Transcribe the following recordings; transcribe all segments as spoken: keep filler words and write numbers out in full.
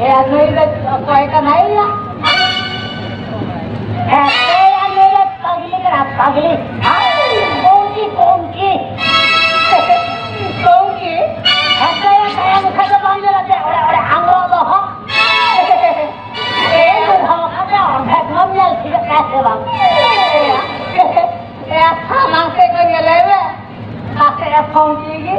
ᱮᱭᱟ, ᱱᱩᱭ ᱫᱚ ᱚᱠᱚᱭ ᱠᱟᱱᱟᱭ ᱭᱟ? ᱦᱮᱸ, ᱮᱭᱟ, ᱱᱩᱭ ᱫᱚ ᱯᱟᱜᱽᱞᱤ ᱠᱟᱱᱟ, ᱯᱟᱜᱽᱞᱤ᱾ ᱦᱟᱭ, ᱠᱚᱝᱠᱤ, ᱠᱚᱝᱠᱤ᱾ ᱠᱚᱝᱠᱤ? ᱦᱮᱸ, ᱮᱭᱟ, ᱛᱟᱭᱚᱢ ᱠᱷᱟᱡ ᱫᱚ ᱵᱟᱝ ᱧᱮᱞᱚᱜ ᱛᱮ, ᱚᱲᱮ, ᱚᱲᱮ, ᱟᱝᱨᱚᱜ ᱫᱚ ᱦᱚᱸ᱾ ᱮᱭ, ᱱᱩᱭ ᱦᱚᱸ ᱠᱷᱟᱡ ᱫᱚ ᱚᱨᱫᱷᱮᱠ ᱦᱚᱸᱢ ᱧᱮᱞ ᱴᱷᱤᱠᱮᱫ ᱛᱟᱭᱟ ᱥᱮ ᱵᱟᱝ? ᱮᱭᱟ, ᱥᱟᱢᱟᱝ ᱥᱮᱫ ᱠᱚ ᱧᱮᱞᱮ ᱢᱮ᱾ ᱟᱯᱮ ᱮᱠᱷᱚᱱ ᱪᱮᱫ ᱜᱮ?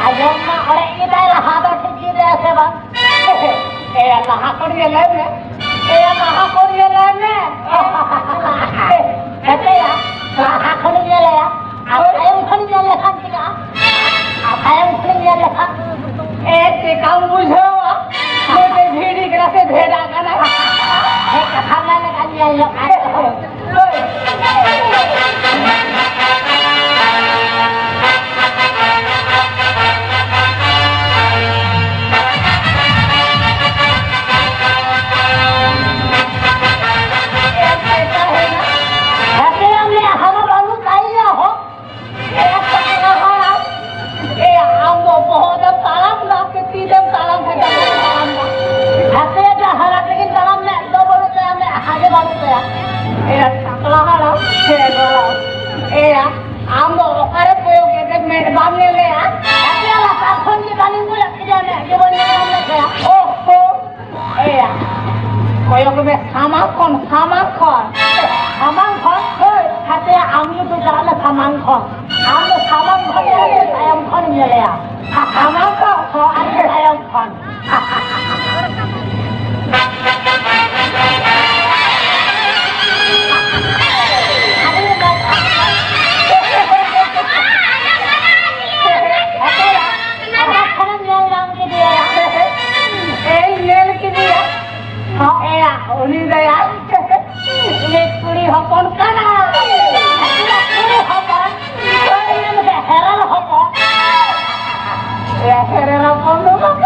ᱟᱸᱡᱚᱢ ᱢᱟ ᱚᱲᱮᱡ ᱠᱮᱫᱟᱭ, ᱞᱟᱦᱟ ᱫᱚ ᱴᱷᱤᱠ ᱜᱮ ᱞᱟᱹᱭᱟ ᱥᱮ ᱵᱟᱝ? ᱮᱭᱟ, ᱞᱟᱦᱟ ᱠᱷᱚᱱ ᱜᱮ ᱞᱟᱹᱭ ᱢᱮ᱾ ᱮᱭᱟ, ᱞᱟᱦᱟ ᱠᱷᱚᱱ ᱜᱮ ᱞᱟᱹᱭ ᱢᱮ᱾ ᱦᱮᱸᱥᱮᱭᱟ, ᱞᱟᱦᱟ ᱠᱷᱚᱱ ᱜᱮ ᱞᱟᱹᱭᱟ᱾ ᱟᱨ ᱛᱟᱭᱚᱢ ᱠᱷᱚᱱ ᱧᱮᱞ ᱞᱮᱠᱷᱟᱱ ᱪᱤᱠᱟᱹᱜᱼᱟ? ᱟᱨ ᱛᱟᱭᱚᱢ ᱠᱷᱚᱱ ᱧᱮᱞ ᱞᱮᱠᱷᱟᱱ? ᱮ, ᱪᱮᱠᱟᱢ ᱵᱩᱡᱷᱟᱹᱣᱟ? ᱱᱩᱭ ᱫᱚ ᱵᱷᱤᱲᱤ ᱠᱟᱱᱟ ᱥᱮ ᱵᱷᱮᱰᱟ ᱠᱟᱱᱟᱭ? ᱦᱮᱸ, ᱠᱟᱛᱷᱟ ᱢᱮᱱ ᱞᱮᱠᱷᱟᱱ ᱧᱮᱞ ᱧᱚᱜ ᱠᱟᱭ᱾ ᱮ, ᱟᱢ ᱫᱚ ᱵᱚᱦᱚᱜ ᱫᱚᱢ ᱛᱟᱲᱟᱢ ᱫᱟ ᱥᱮ ᱛᱤ ᱛᱮᱢ ᱛᱟᱲᱟᱢ ᱠᱟᱱᱟ? ᱦᱟᱯᱮ, ᱰᱟᱦᱟᱨ ᱛᱮᱜᱮ ᱛᱟᱲᱟᱢ ᱢᱮ, ᱫᱚ ᱵᱟᱹᱱᱩᱜ ᱛᱟᱭᱟ, ᱢᱮᱫᱦᱟ ᱜᱮ ᱵᱟᱹᱱᱩᱜ ᱛᱟᱭᱟ᱾ ᱮᱭᱟ, ᱴᱟᱠᱞᱟ ᱦᱟᱲᱟᱢ, ᱥᱮ ᱜᱚᱲᱚᱢ᱾ ᱮᱭᱟ, ᱟᱢ ᱫᱚ ᱚᱠᱟᱨᱮ ᱠᱚᱭᱚᱜ ᱠᱟᱛᱮ ᱢᱮᱫ ᱵᱟᱢ ᱧᱮᱞᱮᱜᱼᱟ? ᱦᱟᱯᱮ, ᱞᱟᱛᱟᱨ ᱠᱷᱚᱱ ᱜᱮ ᱵᱟᱹᱧ ᱧᱮᱞᱮᱫ ᱯᱮᱭᱟ, ᱢᱮᱫ ᱜᱮ ᱵᱟᱹᱧ ᱧᱮᱞ ᱧᱟᱢᱮᱫ ᱯᱮᱭᱟ᱾ ᱳᱦᱳ, ᱮᱭᱟ, ᱠᱚᱭᱚᱜ ᱢᱮ ᱥᱟᱢᱟᱝ ᱠᱷᱚᱱ, ᱥᱟᱢᱟᱝ ᱠᱷᱚᱱ, ᱥᱟᱢᱟᱝ ᱠᱷᱚᱱ᱾ ᱦᱳᱭ, ᱦᱟᱯᱮ, ᱟᱢ ᱜᱮ ᱛᱚ ᱪᱟᱞᱟᱜ ᱢᱮ ᱥᱟᱢᱟᱝ ᱠᱷᱚᱱ᱾ ᱟᱢ ᱫᱚ ᱥᱟᱢᱟᱝ ᱠᱷᱚᱱ ᱧᱮᱞ ᱢᱮ, ᱛᱟᱭᱚᱢ ᱠᱷᱚᱱ ᱧᱮᱞᱮᱭᱟ᱾ ᱥᱟᱢᱟᱝ ᱠᱷᱚᱱ, ᱦᱳᱭ, ᱟᱨ ᱛᱟᱭᱚᱢ ᱠᱷᱚᱱ᱾ ᱟᱨ ᱠᱷᱟᱱᱮᱢ ᱧᱮᱞ ᱧᱟᱢ ᱠᱮᱫᱮᱭᱟ᱾ ᱮᱭ, ᱧᱮᱞ ᱠᱮᱫᱮᱭᱟ᱾ ᱦᱚᱸ, ᱮᱭᱟ, ᱩᱱᱤ ᱫᱚᱭᱟ ᱩᱱᱤ ᱠᱩᱲᱤ ᱦᱚᱯᱚᱱ ᱠᱟᱱᱟ᱾ ᱠᱩᱲᱤ ᱦᱚᱯᱚᱱ, ᱠᱩᱲᱤ ᱦᱚᱯᱚᱱ᱾ ᱮᱭᱟ, ᱦᱮᱨᱮᱞ ᱦᱚᱯᱚᱱ ᱫᱚ ᱵᱟᱝ᱾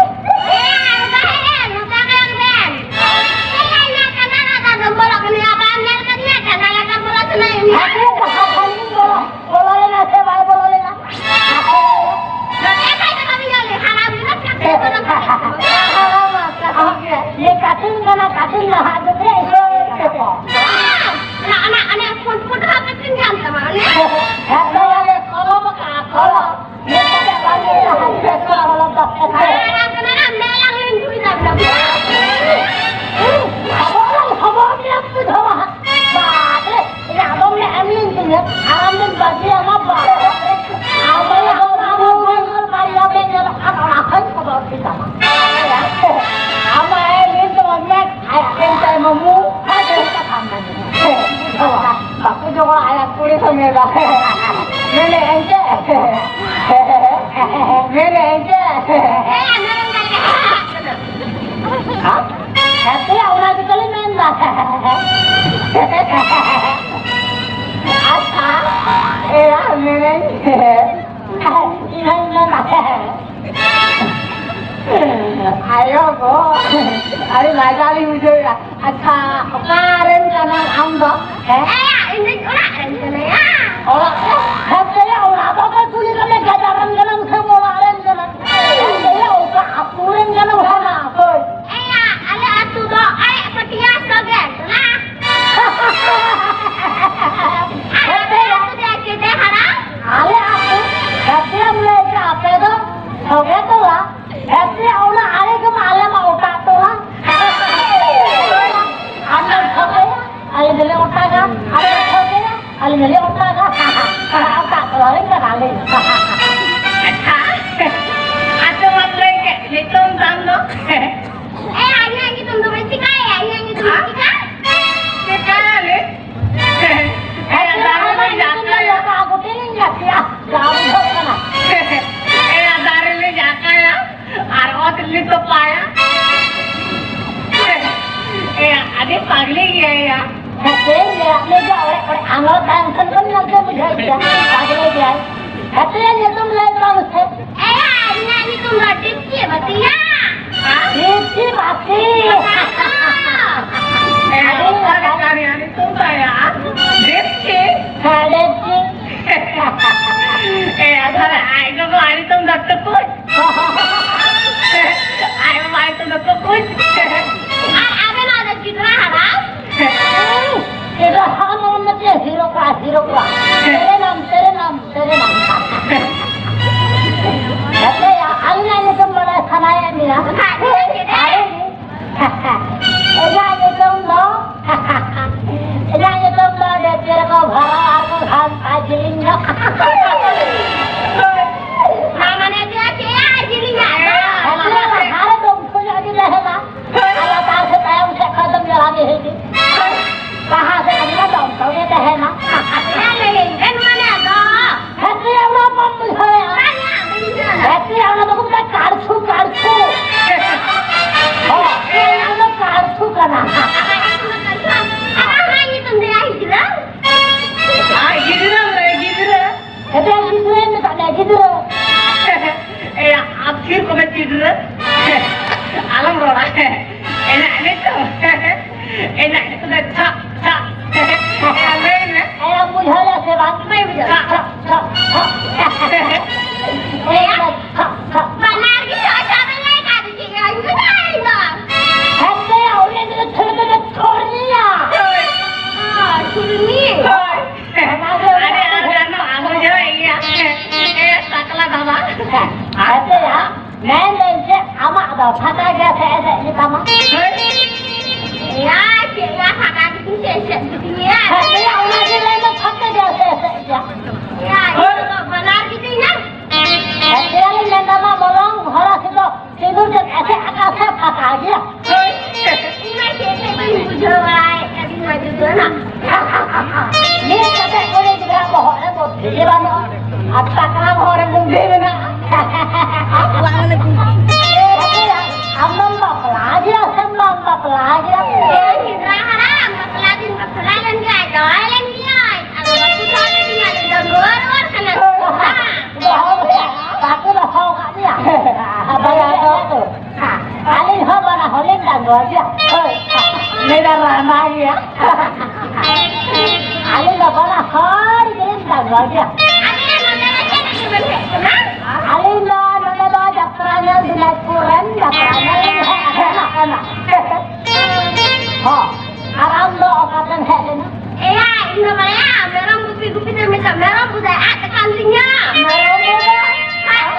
ᱤᱧ ᱦᱚᱸᱧ ᱢᱮᱱᱟ᱾ ᱟᱭᱳ ᱜᱳ, ᱟᱹᱰᱤ ᱞᱟᱡᱟᱣ ᱤᱧ ᱵᱩᱡᱷᱟᱹᱣᱮᱫᱟ᱾ ᱟᱪᱪᱷᱟ, ᱚᱠᱟ ᱨᱮᱱ ᱠᱟᱱᱟᱢ ᱟᱢ ᱫᱚ? ᱦᱮᱸ? ᱮᱭᱟ, ᱤᱧ ᱫᱚᱧ ᱚᱲᱟᱜ ᱨᱮᱱ ᱠᱟᱱᱟᱭᱟ᱾ ᱚᱲᱟᱜ ᱨᱮ? ᱦᱮᱸ, ᱛᱚᱵᱮ ᱚᱲᱟᱜ ᱫᱚ ᱚᱠᱚᱭ ᱠᱩᱞᱤ ᱠᱟᱢᱮ, ᱜᱟᱡᱟᱲ ᱨᱮᱱ ᱠᱟᱱᱟᱢ ᱥᱮ ᱚᱲᱟᱜ ᱨᱮᱱ ᱠᱟᱱᱟᱢ? ᱦᱮᱸ, ᱛᱚᱵᱮ ᱚᱠᱟ ᱟᱹᱛᱩ ᱨᱮᱱ ᱠᱟᱱᱟᱢ ᱦᱟᱸᱜ? ᱦᱳᱭ᱾ ᱮᱭᱟ, ᱟᱞᱮ ᱟᱹᱛᱩ ᱫᱚ ᱟᱲᱮ ᱯᱟᱹᱴᱤᱭᱟ ᱥᱚᱜᱮ ᱠᱟᱱᱟ᱾ ᱟᱨ ᱟᱯᱮ ᱟᱹᱛᱩ ᱫᱚ ᱪᱮᱫ ᱦᱟᱲᱟᱢ? ᱟᱞᱮ ᱟᱹᱛᱩ, ᱦᱮᱸ, ᱪᱮᱫ ᱮᱢ ᱞᱟᱹᱭ ᱠᱮᱫᱟ ᱟᱯᱮ ᱫᱚ? ᱥᱚᱜᱮ ᱴᱚᱞᱟ? ᱦᱮᱸ, ᱚᱱᱟ ᱟᱲᱮ ᱜᱮᱢᱟ ᱟᱞᱮ ᱢᱟ ᱚᱴᱟᱜ ᱴᱚᱞᱟ᱾ ᱟᱢ ᱫᱚᱢ ᱴᱷᱟᱹᱣᱠᱟᱹᱭᱟ? ᱟᱞᱮ ᱫᱚᱞᱮ ᱚᱴᱟᱜᱟ᱾ ᱟᱞᱮ ᱞᱮ ᱴᱷᱟᱹᱣᱠᱟᱹᱭᱟ? ᱟᱞᱮ ᱫᱚᱞᱮ ᱚᱴᱟᱜᱟ᱾ ᱚᱴᱟᱜ ᱴᱚᱞᱟ ᱨᱮᱱ ᱠᱟᱱᱟᱞᱮ᱾ ᱟᱪᱪᱷᱟ, ᱟᱫᱚ ᱢᱟᱢ ᱞᱟᱹᱭ ᱠᱮᱫ ᱧᱩᱛᱩᱢ ᱛᱟᱢ ᱫᱚ? ᱮ, ᱤᱧᱟᱹᱜ ᱧᱩᱛᱩᱢ ᱫᱚ ᱵᱟᱹᱧ ᱪᱤᱠᱟᱹᱭᱟ, ᱤᱧᱟᱹᱜ ᱧᱩᱛᱩᱢ ᱫᱚ ᱪᱤᱠᱟᱹ? ᱪᱤᱠᱟᱹᱭᱟᱞᱮ? ᱮ, ᱫᱟᱨᱮ ᱨᱮ ᱡᱟᱠᱟᱭᱟ᱾ ᱮ, ᱫᱟᱨᱮ ᱨᱮ ᱡᱟᱠᱟᱭᱟ᱾ ᱟᱨ ᱚᱛ ᱨᱮᱞᱮ ᱛᱚᱯᱟᱭᱟ᱾ ᱮᱭᱟ, ᱟᱹᱰᱤ ᱯᱟᱜᱽᱞᱤ ᱜᱮᱭᱟᱭ ᱭᱟ᱾ ᱦᱮᱸ, ᱪᱮᱫ ᱤᱧ ᱞᱟᱹᱭᱟ, ᱩᱱᱤ ᱫᱚ ᱚᱲᱟᱜ, ᱚᱲᱟᱜ ᱟᱸᱜᱚᱲ ᱛᱟᱦᱮᱱ ᱠᱷᱟᱱ ᱵᱚᱱ ᱧᱮᱞ ᱛᱮ ᱵᱩᱡᱷᱟᱹᱣ ᱠᱮᱭᱟ, ᱯᱟᱜᱽᱞᱤ ᱜᱮᱭᱟᱭ᱾ ᱦᱮᱸ, ᱪᱮᱫ ᱧᱩᱛᱩᱢ ᱞᱟᱹᱭ ᱛᱟᱢ ᱥᱮ? ᱮᱭᱟ, ᱤᱧᱟᱹᱜ ᱧᱩᱛᱩᱢ ᱫᱚ ᱰᱤᱯᱪᱤ ᱵᱟᱹᱛᱤᱭᱟ᱾ ᱰᱤᱯᱪᱤ ᱵᱟᱹᱛᱤ᱾ ᱮᱭᱟ, ᱟᱹᱰᱤ ᱚᱠᱟ ᱱᱟᱯᱟᱭ᱾ ᱞᱮᱠᱟᱱ ᱧᱩᱛᱩᱢ ᱛᱟᱭᱟ? ᱰᱤᱯᱪᱤ? ᱦᱮᱸ, ᱰᱤᱯᱪᱤ᱾ ᱮᱭᱟ, ᱛᱟᱦᱞᱮ ᱟᱡ ᱜᱚᱜᱚ ᱟᱹᱰᱤ ᱛᱩᱢ ᱫᱚ ᱴᱩᱠᱩᱡ᱾ ᱟᱭᱳ ᱵᱟᱵᱟ ᱧᱩᱛᱩᱢ ᱫᱚ ᱴᱩᱠᱩᱡ᱾ ᱟᱨ ᱟᱵᱮᱱᱟᱜ ᱫᱚ ᱜᱤᱫᱽᱨᱟᱹ ᱦᱟᱲᱟᱢ? ᱜᱤᱫᱽᱨᱟᱹ ᱦᱟᱲᱟᱢ ᱢᱟᱱᱮ ᱪᱮᱫ? ᱦᱤᱨᱳ ᱠᱚᱲᱟ, ᱦᱤᱨᱳ ᱠᱚᱲᱟ᱾ ᱛᱮᱨᱮ ᱱᱟᱢ, ᱛᱮᱨᱮ ᱱᱟᱢ, ᱛᱮᱨᱮ ᱱᱟᱢ᱾ ᱦᱮᱸ, ᱟᱹᱞᱤᱧᱟᱜ ᱧᱩᱛᱩᱢ ᱵᱟᱲᱟᱭ ᱛᱷᱤᱨ ᱠᱚᱜ ᱢᱮ ᱜᱤᱫᱽᱨᱟᱹ᱾ ᱟᱞᱚᱢ ᱨᱚᱲᱟ᱾ ᱮᱱᱮᱡ ᱮᱱᱮᱡ ᱛᱚ᱾ ᱮᱱᱮᱡ ᱮᱱᱮᱡ ᱛᱮ ᱪᱷᱟᱯ ᱪᱷᱟᱯ᱾ ᱞᱟᱹᱭ ᱢᱮ᱾ ᱟᱭᱟ ᱵᱩᱡᱷᱟᱹᱣ ᱞᱮ ᱥᱮ ᱵᱟᱝ? ᱵᱟᱭ ᱵᱩᱡᱷᱟᱹᱣ᱾ ᱪᱷᱟᱯ ᱪᱷᱟᱯ ᱪᱷᱟᱯ᱾ ᱮᱭᱟ᱾ ᱪᱷᱟᱯ ᱪᱷᱟᱯ᱾ ᱵᱟᱱᱟᱨ ᱜᱮ ᱪᱷᱟᱯ ᱪᱷᱟᱯ ᱮ ᱞᱟᱹᱭ ᱠᱟᱫ ᱜᱮ, ᱤᱧ ᱫᱚ ᱵᱟᱹᱧ ᱵᱩᱡᱷᱟᱹᱣ ᱫᱟ᱾ ᱦᱟᱯᱮ, ᱩᱱᱤ ᱫᱚ ᱪᱷᱩᱲᱢᱤ ᱫᱚ ᱪᱷᱩᱲᱢᱤᱭᱟ᱾ ᱦᱳᱭ᱾ ᱦᱳᱭ, ᱪᱷᱩᱲᱢᱤ᱾ ᱦᱳᱭ᱾ ᱟᱨᱮ, ᱟᱨ ᱜᱟᱱᱚᱜᱼᱟ, ᱵᱩᱡᱷᱟᱹᱣᱮᱫ ᱜᱮᱭᱟ᱾ ᱮ, ᱴᱟᱠᱞᱟ ᱵᱟᱵᱟ᱾ ᱦᱟᱯᱮᱭᱟ, ᱢᱮᱱᱫᱟᱹᱧ ᱪᱮᱫ ᱟᱢᱟᱜ ᱫᱚ ᱯᱷᱟᱸᱠᱟ ᱜᱮᱭᱟ ᱥᱮ ᱮᱥᱮᱫ ᱜᱮᱛᱟᱢᱟ? ᱦᱳᱭ᱾ ᱮᱭᱟ, ᱪᱮᱫ ᱭᱟ, ᱯᱷᱟᱸᱠᱟ ᱜᱮᱛᱤᱧ ᱥᱮ ᱮᱥᱮᱫ ᱜᱮᱛᱤᱧᱟ? ᱦᱟᱯᱮᱭᱟ, ᱚᱱᱟ ᱜᱮ ᱞᱟᱹᱭ ᱢᱮ, ᱯᱷᱟᱸᱠᱟ ᱜᱮᱭᱟ ᱥᱮ ᱮᱥᱮᱫ ᱜᱮᱭᱟ? ᱮᱭᱟ, ᱤᱧ ᱫᱚ ᱵᱟᱱᱟᱨ ᱜᱮᱛᱤᱧᱟ᱾ ᱦᱟᱯᱮᱭᱟ, ᱞᱤᱧ ᱢᱮᱱᱫᱟ, ᱢᱟ ᱢᱚᱞᱚᱝ ᱦᱚᱨᱟ ᱥᱮᱫ ᱫᱚ ᱥᱤᱸᱫᱩᱨ ᱛᱮ ᱮᱥᱮᱫ ᱟᱠᱟᱫ ᱥᱮ ᱯᱷᱟᱸᱠᱟ ᱜᱮᱭᱟ? ᱤᱧ ᱢᱟ ᱪᱮᱫ ᱛᱮ ᱵᱟᱹᱧ ᱵᱩᱡᱷᱟᱹᱣ ᱵᱟᱲᱟᱭᱮᱫ ᱠᱟᱱ, ᱤᱧ ᱢᱟ ᱡᱩᱫᱟᱹ ᱱᱟᱜ᱾ ᱱᱤᱛ ᱠᱟᱛᱮ ᱠᱩᱲᱤ ᱜᱤᱫᱽᱨᱟᱹ ᱵᱚᱦᱚᱜ ᱨᱮ ᱵᱩᱫᱽᱫᱷᱤ ᱜᱮ ᱵᱟᱹᱱᱩᱜᱼᱟ, ᱟᱨ ᱴᱟᱠᱟ ᱵᱚᱦᱚᱜ ᱨᱮ ᱵᱩᱫᱽᱫᱷᱤ ᱢᱮᱱᱟᱜᱼᱟ᱾ ᱟᱢ ᱫᱚᱢ ᱵᱟᱯᱞᱟ ᱜᱮᱭᱟ ᱥᱮᱢ ᱵᱟᱢ ᱵᱟᱯᱞᱟ ᱜᱮᱭᱟ? ᱮ ᱜᱤᱫᱽᱨᱟᱹ ᱦᱟᱲᱟᱢ, ᱵᱟᱯᱞᱟ ᱫᱤᱱ ᱵᱟᱯᱞᱟ ᱞᱮᱱ ᱜᱮᱭᱟᱭ, ᱡᱟᱶᱟᱭ ᱞᱮᱱ ᱜᱮᱭᱟᱭ, ᱟᱫᱚ ᱵᱟᱠᱚ ᱫᱚᱦᱚ ᱞᱮᱫᱤᱧᱟ, ᱟᱫᱚ ᱰᱟᱺᱜᱩᱣᱟᱹ ᱨᱩᱣᱟᱹᱲ ᱠᱟᱱᱟ᱾ ᱵᱟᱠᱚ ᱫᱚᱦᱚ ᱟᱠᱟᱫ ᱢᱮᱭᱟ? ᱵᱟᱭᱟ ᱫᱚᱦᱚ ᱠᱚ᱾ ᱟᱹᱞᱤᱧ ᱦᱚᱸ ᱵᱟᱱᱟ ᱦᱚᱲ ᱞᱤᱧ ᱰᱟᱺᱜᱩᱣᱟᱹ ᱜᱮᱭᱟ᱾ ᱦᱳᱭ᱾ ᱞᱟᱹᱭ ᱫᱟ ᱨᱟᱸᱰᱟ ᱜᱮᱭᱟ᱾ ᱟᱹᱞᱤᱧ ᱫᱚ ᱵᱟᱱᱟ ᱦᱚᱲ ᱜᱮᱞᱤᱧ ᱰᱟᱺᱜᱩᱣᱟᱹ ᱜᱮᱭᱟ᱾ ᱟᱹᱞᱤᱧ ᱫᱚ ᱱᱚᱰᱮ ᱫᱚ ᱡᱟᱛᱨᱟ ᱧᱮᱞ, ᱫᱤᱱᱟᱡᱽᱯᱩᱨ ᱨᱮᱱ ᱡᱟᱛᱨᱟ ᱧᱮᱞ ᱞᱤᱧ ᱦᱮᱡ ᱟᱠᱟᱱᱟ᱾ ᱦᱚᱸ᱾ ᱟᱨ ᱟᱢ ᱫᱚ ᱚᱠᱟ ᱛᱮᱢ ᱦᱮᱡ ᱞᱮᱱᱟ? ᱮᱭᱟ, ᱤᱧ ᱫᱚ ᱵᱟᱲᱟᱭᱟ, ᱢᱮᱨᱚᱢ ᱜᱩᱯᱤ ᱜᱩᱯᱤ ᱛᱮ ᱢᱮᱛᱟᱜ, ᱢᱮᱨᱚᱢ ᱵᱚᱫᱟᱭ ᱟᱫ ᱟᱠᱟᱱ ᱛᱤᱧᱟ᱾ ᱢᱮᱨᱚᱢ ᱵᱚᱫᱟ? ᱦᱮᱸ᱾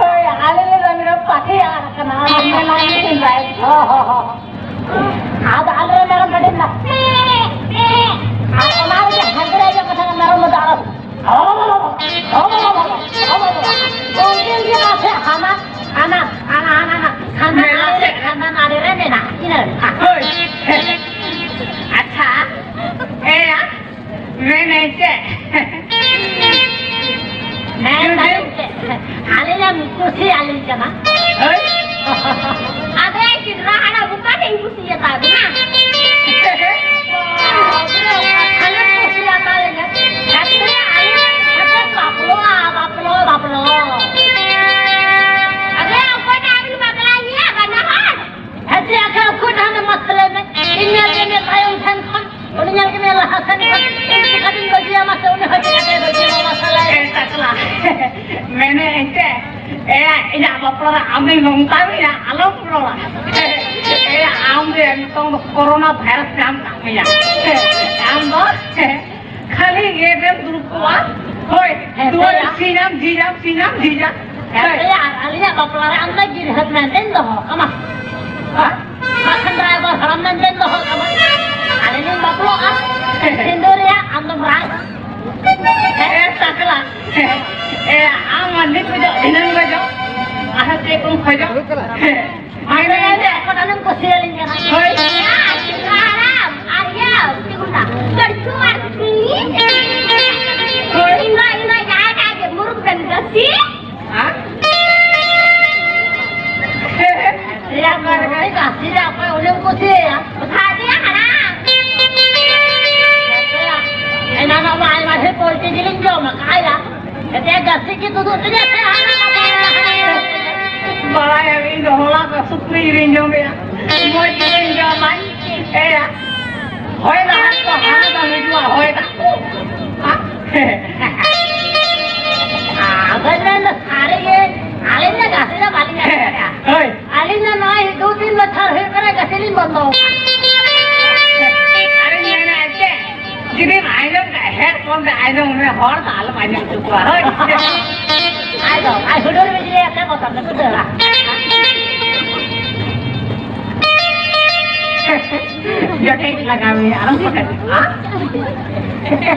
ᱦᱳᱭ, ᱟᱞᱮ ᱞᱮ ᱞᱟᱹᱭ ᱢᱮᱨᱚᱢ ᱯᱟᱹᱴᱷᱤ ᱟᱫ ᱟᱠᱟᱱᱟ᱾ ᱦᱚᱸ, ᱦᱚᱸ, ᱦᱚᱸ᱾ ᱟᱫᱚ ᱟᱞᱮ ᱢᱮᱨᱚᱢ ᱯᱟᱹᱴᱷᱤ ᱢᱮᱱᱟᱜ᱾ ᱟᱨ ᱚᱱᱟ ᱨᱮᱜᱮ ᱦᱟᱸᱰᱨᱮ ᱧᱚᱜ ᱠᱟᱛᱷᱟ ᱢᱮᱨᱚᱢ ᱵᱚᱫᱟ ᱟᱨᱚ ᱩᱱᱠᱤᱱ ᱜᱮ ᱯᱟᱥᱮ ᱦᱟᱱᱟ, ᱦᱟᱱᱟ, ᱦᱟᱱᱟ, ᱦᱟᱱᱟ, ᱦᱟᱱᱟ ᱢᱮᱞᱟ ᱟᱲᱮ ᱨᱮ, ᱥᱮᱫ᱾ ᱦᱟᱱᱟ ᱟᱲᱮ ᱨᱮ ᱢᱮᱱᱟᱜ ᱠᱤᱱᱟ᱾ ᱦᱳᱭ᱾ ᱟᱪᱪᱷᱟ, ᱮᱭᱟ, ᱢᱮᱱᱟᱹᱧ ᱪᱮᱫ? ᱢᱮᱱ ᱫᱟᱞᱤᱧ ᱪᱮᱫ? ᱟᱹᱞᱤᱧ ᱮᱢ ᱠᱩᱥᱤ ᱟᱹᱞᱤᱧ ᱠᱟᱱᱟ᱾ ᱦᱳᱭ᱾ ᱟᱫᱚ ᱮ ᱜᱤᱫᱽᱨᱟᱹ ᱦᱟᱲᱟᱢ ᱚᱠᱟ ᱴᱷᱮᱱ ᱠᱩᱥᱤᱭᱟᱛᱟ ᱵᱮᱱᱟ? ᱟᱞᱮ ᱠᱩᱥᱤᱭᱟᱛᱟ ᱞᱮ᱾ ᱦᱟᱯᱮ, ᱟᱞᱮ ᱦᱟᱯᱮ ᱵᱟᱯᱞᱚᱜᱼᱟ, ᱵᱟᱯᱞᱚ, ᱵᱟᱯᱞᱚ᱾ ᱟᱢ ᱫᱚᱧ ᱱᱚᱝᱠᱟ ᱢᱮᱭᱟ, ᱟᱞᱚᱢ ᱨᱚᱲᱟ᱾ ᱮ, ᱟᱢ ᱫᱚ ᱱᱤᱛᱚᱝ ᱫᱚ ᱠᱳᱨᱳᱱᱟ ᱵᱷᱟᱭᱨᱟᱥ ᱧᱟᱢ ᱠᱟᱜ ᱢᱮᱭᱟ᱾ ᱟᱢ ᱫᱚ ᱠᱷᱟᱹᱞᱤ ᱜᱮ ᱨᱮᱢ ᱫᱩᱲᱩᱵ ᱠᱚᱜᱼᱟ᱾ ᱦᱳᱭ, ᱦᱮᱸ, ᱫᱩᱣᱟᱹᱨ ᱦᱮᱸ᱾ ᱥᱤᱧᱟᱢ, ᱡᱷᱤᱡᱟᱢ, ᱥᱤᱧᱟᱢ, ᱡᱷᱤᱡᱟᱢ᱾ ᱦᱮᱸ, ᱦᱳᱭ᱾ ᱟᱨ ᱟᱹᱞᱤᱧᱟᱜ ᱵᱟᱯᱞᱟ ᱨᱮ ᱟᱢ ᱫᱚ ᱜᱤᱨᱦᱟᱹᱛ ᱢᱮᱱᱛᱮᱧ ᱫᱚᱦᱚ ᱠᱟᱢᱟ᱾ ᱦᱮᱸ? ᱵᱟᱠᱷᱟᱱ ᱫᱨᱟᱭᱵᱷᱟᱨ ᱦᱟᱲᱟᱢ ᱢᱮᱱᱛᱮᱧ ᱫᱚᱦᱚ ᱠᱟᱢᱟ᱾ ᱟᱹᱞᱤᱧ ᱞᱤᱧ ᱵᱟᱯᱞᱟᱜᱼᱟ᱾ ᱥᱤᱸᱫᱩᱨ ᱨᱮᱭᱟᱜ ᱟᱢ ᱫᱚᱢ ᱨᱟᱜᱟ᱾ ᱮ ᱴᱟᱠᱞᱟ, ᱮ, ᱟᱢ ᱢᱟ ᱱᱤᱛ ᱜᱚᱡᱚᱜ, ᱫᱷᱤᱱᱟᱹᱝ ᱜᱚᱡᱚᱜ, ᱟᱨᱦᱚᱸ ᱪᱮᱫ ᱠᱚᱢ ᱠᱷᱚᱡᱚᱜ? ᱟᱢ ᱫᱚ ᱮᱱᱛᱮ ᱚᱠᱟᱴᱟᱜ ᱮᱢ ᱠᱩᱥᱤᱭᱟᱞᱤᱧ ᱠᱟᱱᱟ? ᱦᱳᱭ᱾ ᱟᱨ ᱤᱭᱟᱹ, ᱪᱮᱫ ᱠᱚ ᱢᱮᱛᱟᱜᱼᱟ? ᱠᱟᱹᱲᱪᱩ ᱟᱨ ᱥᱤᱸᱜᱤ᱾ ᱦᱳᱭ᱾ ᱤᱧ ᱫᱚ, ᱤᱧ ᱫᱚ ᱡᱟᱦᱟᱸᱭ ᱴᱟᱜ ᱜᱮ ᱢᱩᱨᱩᱠ ᱵᱮᱱ ᱜᱟᱹᱥᱤ᱾ ᱦᱮᱸ? ᱞᱟᱹᱭᱟ ᱠᱚ, ᱚᱠᱚᱭ ᱜᱟᱹᱥᱤ ᱨᱮ ᱚᱠᱚᱭ ᱩᱱᱤᱢ ᱠᱩᱥᱤᱭᱟᱭᱟ? ᱵᱷᱟᱜᱮ ᱦᱟᱲᱟᱢ᱾ ᱮᱱᱟᱱᱚᱜ ᱢᱟ ᱟᱭᱢᱟ ᱰᱷᱮᱨ ᱯᱚᱞᱴᱤ ᱡᱤᱞᱤᱧ ᱡᱚᱢ ᱟᱠᱟᱫᱼᱟ ᱭᱟ᱾ ᱮᱛᱮ ᱜᱟᱹᱥᱤ ᱜᱮ ᱛᱩᱫᱩᱜ ᱛᱤᱧᱟ ᱥᱮ ᱦᱟᱱᱟ ᱠᱟᱛᱷᱟ ᱦᱟᱱᱟ ᱠᱟᱛᱷᱟ? ᱵᱟᱲᱟᱭᱟ ᱤᱧ ᱫᱚ ᱦᱚᱞᱟ ᱠᱚ ᱥᱩᱠᱨᱤ ᱡᱤᱞᱤᱧ ᱡᱚᱢᱮᱜᱼᱟ᱾ ᱢᱚᱡᱽ ᱜᱤᱧ ᱡᱚᱢᱟ᱾ ᱮᱭᱟ᱾ ᱦᱚᱭ ᱫᱟᱜ ᱠᱚ ᱦᱟᱱᱟ ᱫᱚ ᱦᱤᱡᱩᱜᱼᱟ, ᱦᱚᱭ ᱫᱟᱜ ᱠᱚ᱾ ᱟᱵᱮᱱ ᱫᱚ ᱥᱟᱹᱨᱤ ᱜᱮ, ᱟᱹᱞᱤᱧ ᱫᱚ ᱜᱟᱛᱮ ᱫᱚ ᱵᱟᱹᱞᱤᱧ ᱜᱟᱛᱮᱜᱼᱟ᱾ ᱦᱳᱭ᱾ ᱟᱹᱞᱤᱧ ᱫᱚ ᱱᱚᱜᱼᱚᱭ ᱫᱩ ᱛᱤᱱ ᱵᱚᱪᱷᱚᱨ ᱦᱩᱭᱩᱜ ᱠᱟᱱᱟ ᱜᱟᱛᱮ ᱞᱤᱧ ᱵᱚᱱᱫᱚ ᱟᱠᱟᱫ᱾ ᱟᱨᱮ ᱢᱮᱱᱟ ᱪᱮᱫ? ᱡᱩᱫᱤᱢ ᱟᱸᱡᱚᱢ ᱠᱷᱟᱡ headphone ᱛᱮ ᱟᱸᱡᱚᱢ ᱢᱮ, ᱦᱚᱲ ᱫᱚ ᱟᱞᱚᱢ ᱟᱸᱡᱚᱢ ᱦᱚᱪᱚ ᱠᱚᱣᱟ, ᱦᱳᱭ᱾ ᱟᱭ ᱫᱚ, ᱟᱭ ᱦᱩᱰᱩᱨ ᱵᱤᱡᱽᱞᱤ ᱟᱛᱮ ᱵᱚᱛᱚᱨ ᱛᱮᱠᱚ ᱫᱟᱹᱲᱟ᱾ ᱡᱚᱴᱮᱫ ᱞᱟᱜᱟᱣ ᱢᱮᱭᱟ, ᱟᱞᱚᱢ ᱯᱚᱴᱚᱡᱚᱜᱼᱟ᱾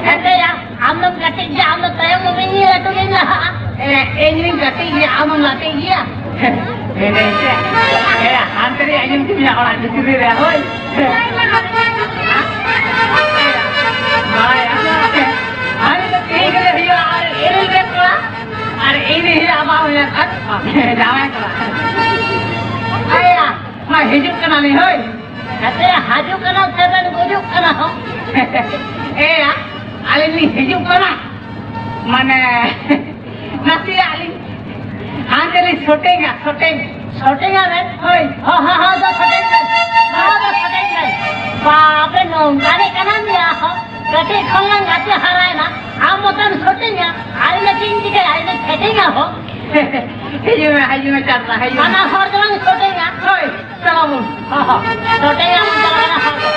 ᱦᱮᱸᱫᱮᱭᱟ, ᱟᱢ ᱫᱚᱢ ᱠᱟᱹᱴᱤᱡ ᱜᱮᱭᱟ, ᱟᱢ ᱫᱚ ᱛᱟᱭᱚᱢ ᱢᱮ, ᱤᱧ ᱞᱟᱹᱴᱩ ᱜᱤᱧ ᱞᱟᱦᱟᱜᱼᱟ᱾ ᱮ, ᱤᱧ ᱦᱚᱸᱧ ᱠᱟᱹᱴᱤᱡ ᱜᱮᱭᱟ, ᱟᱢ ᱦᱚᱸᱢ ᱞᱟᱹᱴᱩ ᱜᱮᱭᱟ᱾ ᱦᱮᱸᱫᱮ ᱪᱮᱫ? ᱮ, ᱦᱟᱱᱛᱮ ᱨᱮ ᱟᱸᱡᱚᱢ ᱠᱮᱫ ᱢᱮᱭᱟ ᱚᱲᱟᱜ ᱵᱷᱤᱛᱨᱤ ᱨᱮ, ᱦᱳᱭ᱾ ᱵᱟᱭ ᱟᱸᱡᱚᱢ᱾ ᱟᱨ ᱤᱧ ᱫᱚ ᱛᱮᱦᱮᱧ ᱜᱮᱞᱮ ᱦᱩᱭᱩᱜᱼᱟ, ᱟᱨ ᱤᱧ ᱨᱮᱱ ᱠᱚᱲᱟ, ᱟᱨ ᱤᱧ ᱨᱮᱱ ᱦᱩᱭᱩᱜᱼᱟ ᱟᱢᱟᱜ ᱦᱚᱸ ᱧᱮᱞ ᱠᱟᱜ ᱡᱟᱶᱟᱭ ᱠᱚᱲᱟ᱾ ᱟᱭᱟ, ᱢᱟ ᱦᱤᱡᱩᱜ ᱠᱟᱱᱟᱞᱤᱧ, ᱦᱳᱭ᱾ ᱦᱟᱯᱮ, ᱦᱤᱡᱩᱜ ᱠᱟᱱᱟ ᱥᱮ ᱵᱮᱱ ᱜᱩᱡᱩᱜ ᱠᱟᱱᱟ ᱦᱚᱸ? ᱮᱭᱟ, ᱟᱹᱞᱤᱧ ᱞᱤᱧ ᱦᱤᱡᱩᱜ ᱠᱟᱱᱟ᱾ ᱢᱟᱱᱮ, ᱱᱟᱥᱮᱭᱟᱜ ᱞᱤᱧ ᱦᱟᱱᱛᱮ ᱞᱤᱧ ᱥᱚᱴᱮᱧᱟ, ᱥᱚᱴᱮᱧ᱾ ᱥᱚᱴᱮᱧᱟ ᱵᱮᱱ? ᱦᱳᱭ᱾ ᱦᱚᱸ, ᱦᱚᱸ, ᱦᱚᱸ, ᱫᱚ ᱥᱚᱴᱮᱧ ᱵᱮᱱ᱾ ᱦᱚᱸ, ᱫᱚ ᱥᱚᱴᱮᱧ ᱵᱮᱱ᱾ ᱵᱟᱯᱮ ᱱᱚᱝᱠᱟᱱᱤᱡ ᱠᱟᱱᱟᱢ ᱭᱟ ᱦᱚᱸ᱾ ᱠᱟᱹᱴᱤᱡ ᱠᱷᱚᱱ ᱞᱟᱝ ᱜᱟᱛᱮ ᱦᱟᱨᱟᱭᱮᱱᱟ᱾ ᱟᱢ ᱢᱚᱛᱚᱢ ᱥᱚᱴᱮᱧᱟ᱾ ᱟᱹᱞᱤᱧ ᱫᱚ ᱪᱮᱫ ᱤᱧ ᱪᱤᱠᱟᱹᱭᱟ? ᱟᱹᱞᱤᱧ ᱫᱚ ᱥᱚᱴᱮᱧᱟ ᱦᱚᱸ᱾ ᱦᱤᱡᱩᱜ ᱢᱮ, ᱦᱤᱡᱩᱜ ᱢᱮ, ᱪᱟᱞᱟᱜ, ᱦᱤᱡᱩᱜ ᱢᱮ᱾ ᱚᱱᱟ ᱦᱚᱲ ᱫᱚᱞᱟᱝ ᱥᱚᱴᱮᱭᱟ᱾ ᱦᱳᱭ, ᱪᱟᱞᱟᱣ ᱵᱚᱱ᱾ ᱦᱚᱸ, ᱦᱚᱸ᱾ ᱥᱚᱴᱮᱭᱟ ᱵᱚᱱ, ᱪᱟᱞᱟᱣ ᱮᱱᱟ ᱦᱚᱲ ᱫᱚ᱾